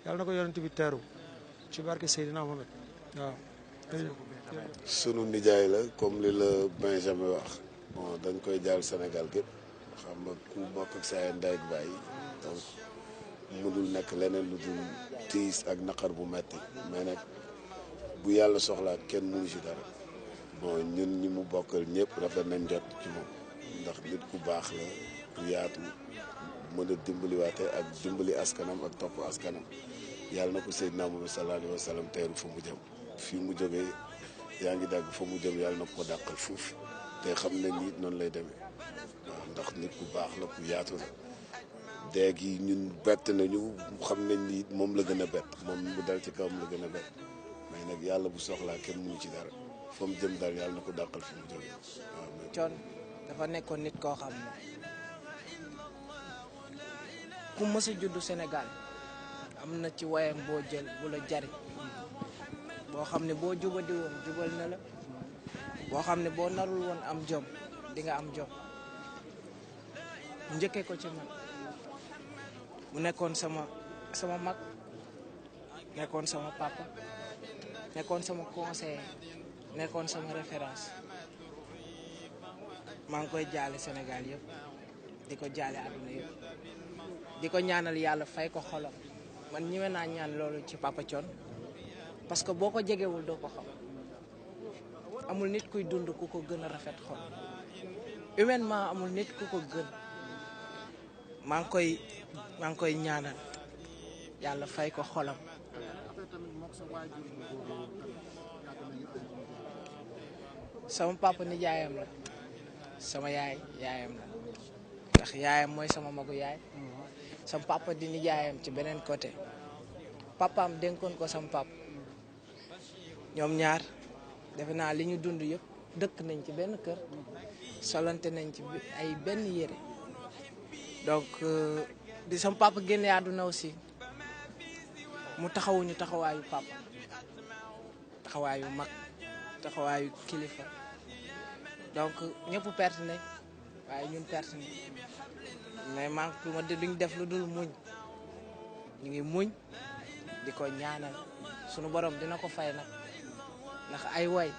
yàlla na ko yonent bi teeru ci barke Seydina Mohamed waaw. sunu nijaay la comme li la Benjamin wax bon dañ koy jaal Sénégal gépp xam nga ku bokk ak saa ndey ak baay donc mënul nekk leneen lu dul tiis ak naqar bu metti mais nag bu yàlla soxlaa kenn mënu ci dara bon ñun ñi mu bokkal ñëpp rafet nañ jot ci moom ndax nit ku baax la ku yaatu mën a dimbaliwaate ak dimbali askanam ak topp askanam yàlla na ko Seydina Muhammad sallallahu alayhi wa sallam teeru fa mu jëm fii mu jógee yaa ngi dagg fa mu jëm yàlla na ko dàqal fuuf te xam nañ ni noonu lay demee waaw ndax nit ku baax la ku yaatu la déeg yi ñun bett nañu xam nañ ni moom la gën a bett moom mu dal ci kawam la gën a bett mais nag yàlla bu soxlaa kenn mënu ci dara fa mu jëm daal yàlla na ko dàqal fi mu jógee waaw. Thione dafa nekkoon nit koo xam ne ku mës a juddu Sénégal am na ci wayam boo jël bu la jariñ boo xam ne boo jubadi woon jubal na la boo xam ne boo narul woon am jom di nga am jom njëkkee ko ci man mu nekkoon sama mag nekkoon sama papa nekkoon sama conseiller nekkoon sama référence maa ngi koy jaale Sénégal yëpp di ko jaale àdduna yëpp di ko ñaanal yàlla fay ko xolam man ñëwee naa ñaan loolu ci Papa Thione parce que boo ko jegewul doo ko xam amul nit kuy dund ku ko gën a rafet xol humainement amul nit ku ko gën maa ngi koy ñaanal yàlla fay ko xolam. sama papa ni yaayam la sama yaay yaayam la ndax yaayam mooy sama magu yaay sama papa di ni yaayam ci beneen côté papaam dénkoon ko sama papa ñoom ñaar defe naa li ñu dund yëpp dëkk nañ ci benn kër solante nañ ci ay benn yére donc di sama papa génne àdduna aussi mu taxawuñu taxawaayu papa taxawaayu mag taxawaayu kilifa donc ñëpp perte nañ waaye ñun perte nañ mais man lu ma duñ def lu dul muñ ñu ngi muñ di ko ñaanal sunu borom dina ko fay nag ndax ay way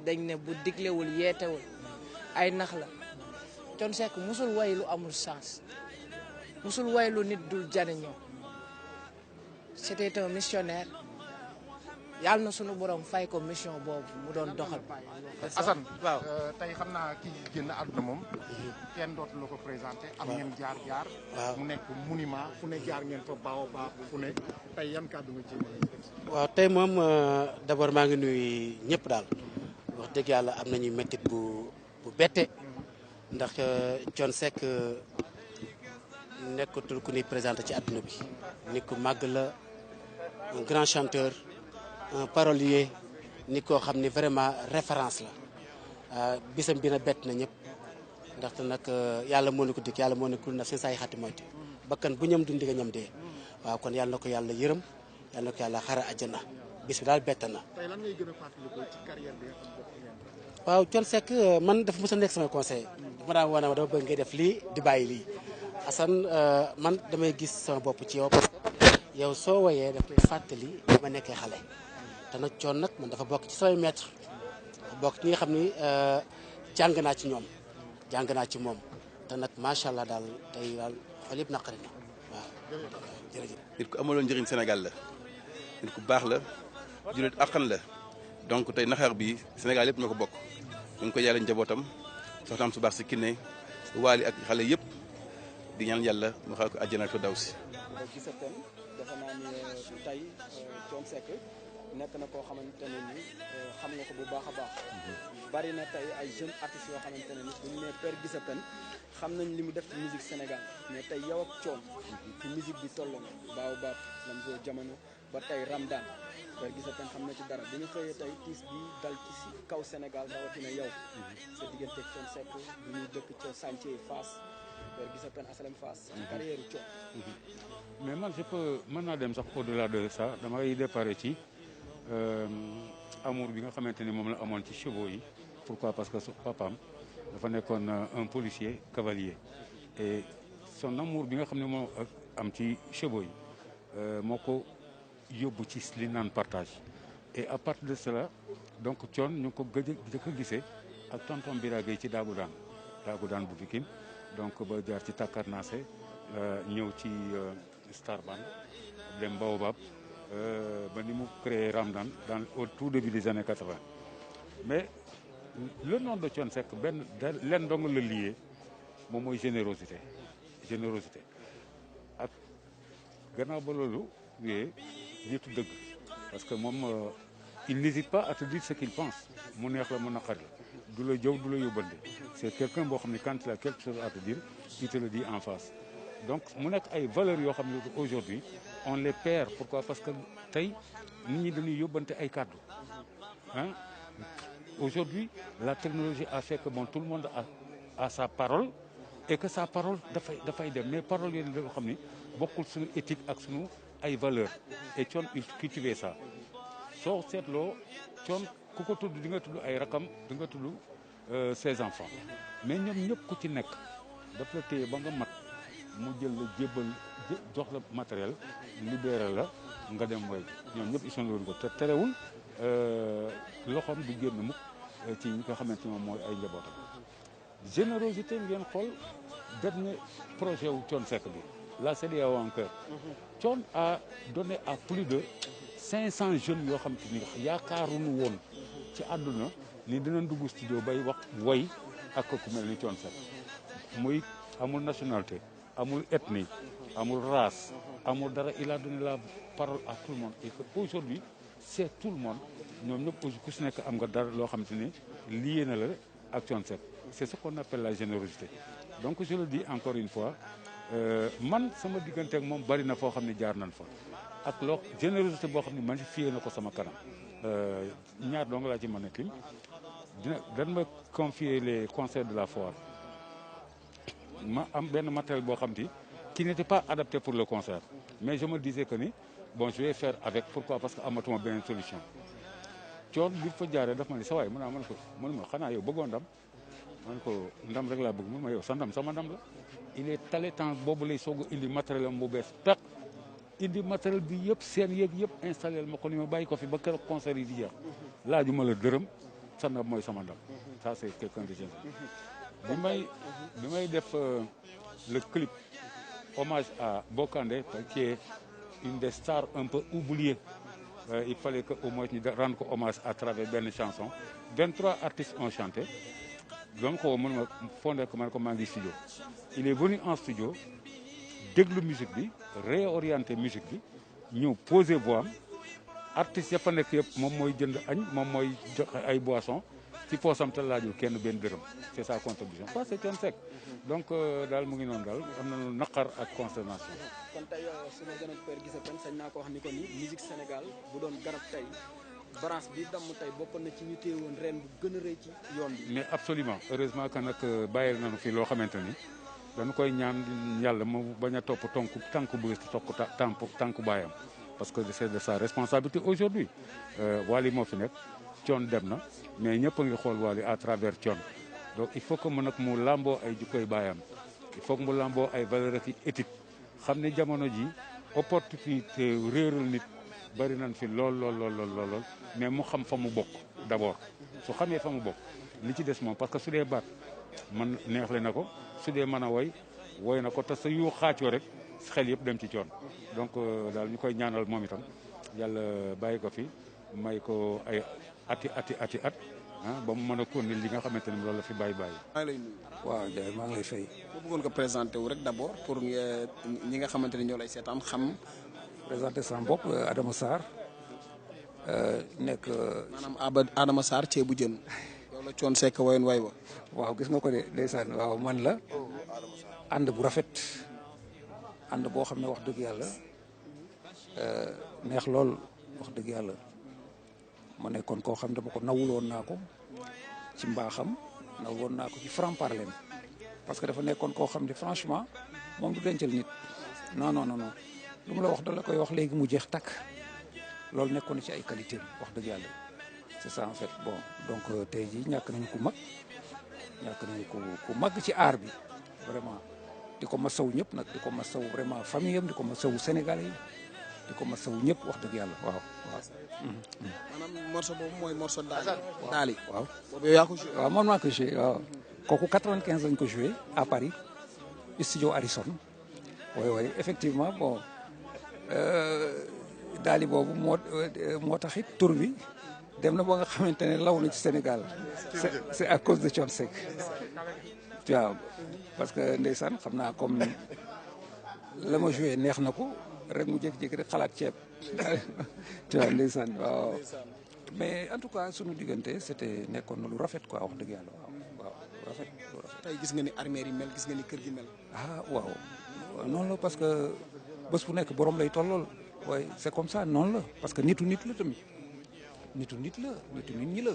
dañ ne bu diglewul yeetewul ay nax la Thione Seck musul way lu amul sens musul way lu nit dul jariñoo c'était un missionnaire yàlla na sunu borom fay ko mission boobu mu doon doxal. Assane waaw tey xam naa kii génn àdduna moom kenn dootu la ko présenté am ngeen jaar mu nekk monument fu ne jaar ngeen fa baax fu ne tey yan kàddu nga ci waaw tey moom d'abord maa ngi nuyu ñëpp daal wax dëgg yàlla am nañu méttit bu bette ndax Thione Seck nekkatul ku ñuy présenté ci àdduna bi nit ku màgg la un grand chanteur un parolier nit koo xam ni vraiment référence la bisam bi na bett na ñëpp ndaxte nag yàlla moo ne ko dikk yàlla moo ne kul na seen saa yi xati moyte bakkan bu ñam dundi nga ñam dee waaw kon yàlla na ko yàlla yërëm yàlla na ko yàlla xara àjjana bis bi daal bett na. tey lan ngay gën a fàttaliku ci carrière bi nga xam ne waaw Thione Seck man dafa mos a nekk samay conseil dama daan wane ma dama bëgg ngay def lii di bàyyi lii Assane man damay gis sama bopp ci yow parce que yow soo woyee daf koy fàttali dama nekkee xale te nag Thione nag man dafa bokk ci samay maître bokk ci ñi nga xam ni jàng naa ci ñoom jàng naa ci moom te nag macha allah daal tey daal xol yëpp naqari na waaw jërëjëf. nit ku amaloon njëriñ Sénégal la nit ku baax la jullit àqan la donc tey naxar bi Sénégal yëpp ñoo ko bokk ñu ngi ko yàlla njabootam soxnaam su baax si Kiné Waly ak xale yëpp di ñaan yàlla mu xaw ko àjjana firdawsi. gisatan defe naa ni tey Thione Seck nekk na koo xamante ne ni xam nga ko bu baax a baax. bari na tey ay jeunes artistes yoo xamante ne ni bu ñu nee Père Guissatane xam nañ li mu def ci musique Sénégal mais tey yow ak Thione ci musique bi toll na Baobab Lamzo jamono ba tey Ramdan Père Guissatane xam na ci dara bi ñu xëyee tey tiis bi dal ci kaw Sénégal rawatina yow sa diggante ak Thione Seck bu ñuy dëkk ca Santhie Fass Père Guissatane Asalem Fass ci carrière Thione. mais man mën naa dem sax au-delà de ça damay déparé ci amour bi nga xamante ni moom la amoon ci chevaux yi. Pourquoi? Parce que son papaam dafa nekkoon un policier cavalier et son amour bi nga xam ne moo am ci chevaux yi moo ko yóbbu ci li naan partage et à partir de cela donc Thione ñu ngi ko gëj a gisee ak tonton Bira Gueye ci daagu daan bu Pikine donc ba jaar ci Takarnase ñëw ci Star Band dem Baobab ba ni mu créé Ramdan au tout début des années 80 mais le nom de Thione Seck len dong la lié moom mooy générosité ak gannaaw ba loolu wee nitu dëgg parce que moom il n'hésite pas à te dire ce qu'il pense mu neex la mu naqari la du la jëw du la yóbbante c'est quelqu'un boo xam ne quand il a quelque chose à te dire il te le dit en face donc mu nekk ay valeurs yoo xam ne aujourd'hui on les perd pourquoi parce que tey nit ñi dañuy yóbbante ay kàddu hein aujourd'hui la technologie a fait que bon tout le monde a sa parole et que sa parole dafay dem mais parole yooyu loo xam ni bokkul suñu éthique ak suñu ay valeurs et Thione il cultivait ça soo seetloo Thione ku ko tudd di nga tudd ay rakam di nga tudd ses enfants mais ñoom ñëpp ku ci nekk daf la téye ba nga mat mu jël la jébbal jox la matériel libéré la nga dem way ñoom ñëpp ils sont loolu ko te terewul loxoom du génn mukk ci ñi nga xamante moom mooy ay njabootam générosité ngeen xool dernier projet wu Thione Seck bi la CEDEAO en cœur Thione a donné à plus de 500 jeunes yoo xam te ni yaakaaruñu woon ci àdduna ni dinañ dugg studio bay wax woy ak ku mel ni Thione Seck muy amul nationalité amul ethnie amul race amul dara il a donné la parole à tout le monde et que aujourd'hui c'est tout le monde ñoom ñëpp ku si nekk am nga dara loo xam te ni lié na la ak Thione Seck c'est ce qu'on appelle la générosité donc je le dis encore une fois man sama diggante ak moom bari na foo xam ne jaar nañ fa ak loo générosité boo xam ne man fiyee na ko sama kanam ñaar dong laa ci mën a kii dañ ma confier les concerts de la foire ma am benn matériel boo xam ti qui n'était pas adapté pour le concert mais je me disais que ni bon je vais faire avec pourquoi parce que amatuma benn solution Thione bi fa jaaree daf ma ni sa waay mën ma xanaa yow bëggoo ndam man ko ndam rek laa bëgg man ma yow sa ndam sama ndam la il est talentueux boobu lay soog a indi matériel am bu bees peq indi matériel bi yëpp seen yeeg yëpp installé ma ko ni ma bàyyi ko fi ba keroog concert yi di jeex laajuma la dërëm sa ndam mooy sama ndam ça c'est quelqu'un de génial bi may def le clip hommage à Bokandé qui est une des stars un peu oubliées il fallait que au moins ñu rendre ko hommage à travers benn chanson 23 artistes ont chanté donc mën ma fondé ko man ko maa ngi studio il est venu en studio déglu musique bi réorienté musique bi ñëw posé voix am artistes ya fa nekk yëpp moom mooy jënd añ moom mooy joxe ay boissons ci poosam te laajul kenn benn dërëm c'est sa contribution ça c'est Thione Seck donc daal mu ngi noonu daal am nañu naqar ak consternation. kon tey su ma gën a Père Guissé Péne sañ naa ko wax ni ko ni musique Sénégal bu doon garab tey branche bi damm tey bokkoon na ci ñu téye woon ren bu gën a rëy ci yoon bi. mais absolument heureusement que nag bàyyil nañu fi loo xamante ni dañu koy ñaan yàlla mu bañ a topp tànku bu tokk tànku baayam parce que c'est de sa responsabilité aujourd'hui Wally moo fi nekk Thione dem na mais ñëpp a ngi xool Wally à travers Thione donc il faut que mu nag mu lamboo ay jikkoy baayam il faut que mu lamboo ay valeurs ak éthique xam ne jamono ji opportunité réeral nit bari nañ fi lool mais mu xam fa mu bokk d'abord su xamee fa mu bokk li ci des moom parce que su dee baat man neexle na ko su dee mën a woy na ko te sa yu xaacoo rek xel yëpp dem ci Thione donc daal ñu koy ñaanal moom itam yàlla bàyyi ko fi may ko ay ati at ba mu mën a continuer li nga xamante ni loolu la fi bàyyi. maa ngi lay nuyu. waaw Ndiaye maa ngi lay fay. bu bëggoon ko présenté wu rek d'abord pour ñi nga xamante ni ñoo lay seetaan xam. présenté sama bopp Adama Sarr nekk. maanaam Adama Sarr ceebu jën. yow la Thione Seck wayoon way wa. waaw gis nga ko de ndeysaan waaw man la. ànd bu rafet. ànd boo xam ne wax dëgg yàlla neex lool wax dëgg yàlla. ma nekkoon koo xam ne dama ko nawuloon naa ko ci mbaaxam nawuloon naa ko ci franc parler parce que dafa nekkoon koo xam ne franchement moom du dencal nit non lu mu la wax da la koy wax léegi mu jeex takk loolu nekkoon na ci ay qualité wax dëgg yàlla c'est ça en fait bon donc tey jii ñàkk nañu ku mag ci aar bi vraiment di ko masaw ñëpp nag di ko masaw vraiment famille am di ko masaw Sénégalais yi di ko masawu ñëpp wax dëgg yàlla waaw. maanaam morceau boobu mooy morceau daali. waaw boobu yow yaa ko joué. waaw man maa ko joué waaw kooku 95 lañ ko joué à Paris studio Harrison. oui effectivement bon daali boobu moo taxit tur bi dem na ba nga xamante ne law na ci Sénégal c'est à cause de Thione Seck waaw parce que ndeysaan xam naa comme la ma joué neex na ko rek mu jékki-jékki rek xalaat ceeb waaw ndeysaan waaw mais en tout cas sunu diggante c'était nekkoon na lu rafet quoi wax dëgg yàlla waaw rafet lu rafet. tey gis nga ni armée yi mel gis nga ni kër gi mel. ah waaw noonu la parce que bés bu nekk borom lay tollool waaye c'est comme ça noonu la parce que nitu nit la tamit nitu nit ñi la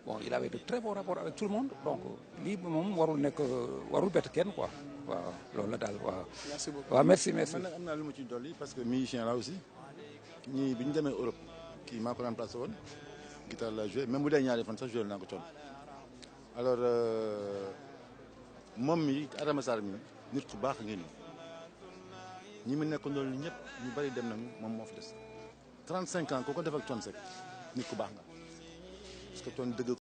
bon il avait de très bons rapports avec tout le monde donc lii moom warul bett kenn quoi waaw loolu la daal waaw. merci beaucoup waaw merci. man nag am naa lu ma ci dolli parce que musicien là aussi ñii bi ñu demee Europe kii maa ko remplacé woon guitare la joué même bu dee ñaari fan sax joué naa ko Thione alors moom mi Adama Sarr mi nit ku baax ngeen ñi mu nekk loolu ñëpp ñu bari dem nañu moom moo fi des 35 ans koo ko def ak Thione Seck nit ku baax nga parce que Thione dëgg